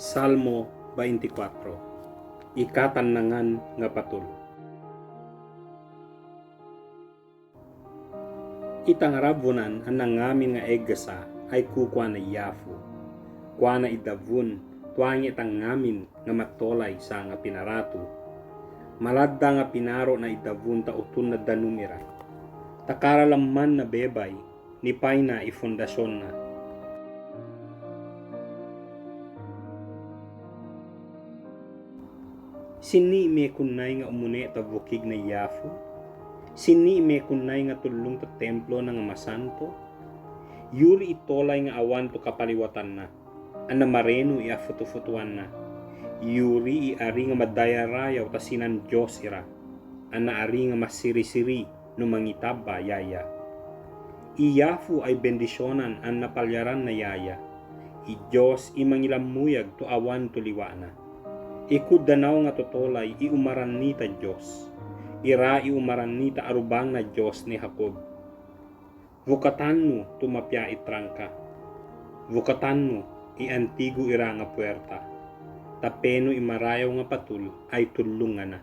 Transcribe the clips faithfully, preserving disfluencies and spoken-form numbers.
Salmo bainti kuwatro. I katannangan nga patul. I tangarabon an a ngamin nga eggesa ai kukuwa na yafu. Kuwa na idawun tuwange tangamin nga matolay sangga pinaratu. Maladang a pinaro na idawun ta otun na danum ira. Ta karalaman na bebay ni paina i fondasyon na. Sinni i mekunnai nga omone ta vokig na yafu? Sinni i mekunnai nga tulung ta templo na nga masanto? Yuri i tolay nga awan to kapaliwatan na, an na marenu i afotofotoan na. Yuri i ari nga madayarayaw ta sinan diyos ira, an na ari nga masirisiri no mangitaba yaya. I yafu ai bendisyonan an na palyaran na yaya. I diyos i mangilamuyag to awan to liwa na. I kuddanaw nga totolay i omaranni ta diyos. Ira i omaranni ta arobang na Diyos ni Hakob. Vokatan no to mapiya i trangka. Vokatan no i antigu ira nga puwerta. Ta peno i marayaw nga patul ai tolongan na.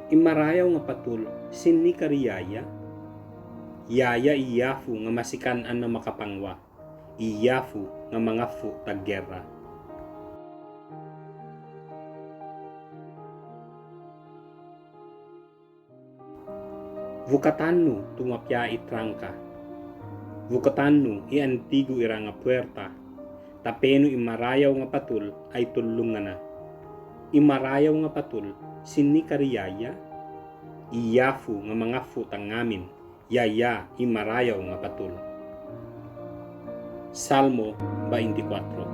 I marayaw nga patul, sinni kari yaya? Yaya i yafu nga masikan an na makapangwa. I yafu nga mangafo ta gerra. Vokatan no to mapiya i trangka. Vokatan no i antigu ira nga puwerta. Ta peno i marayaw nga patul ai tolongan na. I marayaw nga patul, sinni kari yaya? I yafu nga mangafo ta ngamin. Yaya i marayaw nga patul. Salmo bainti kuwatro.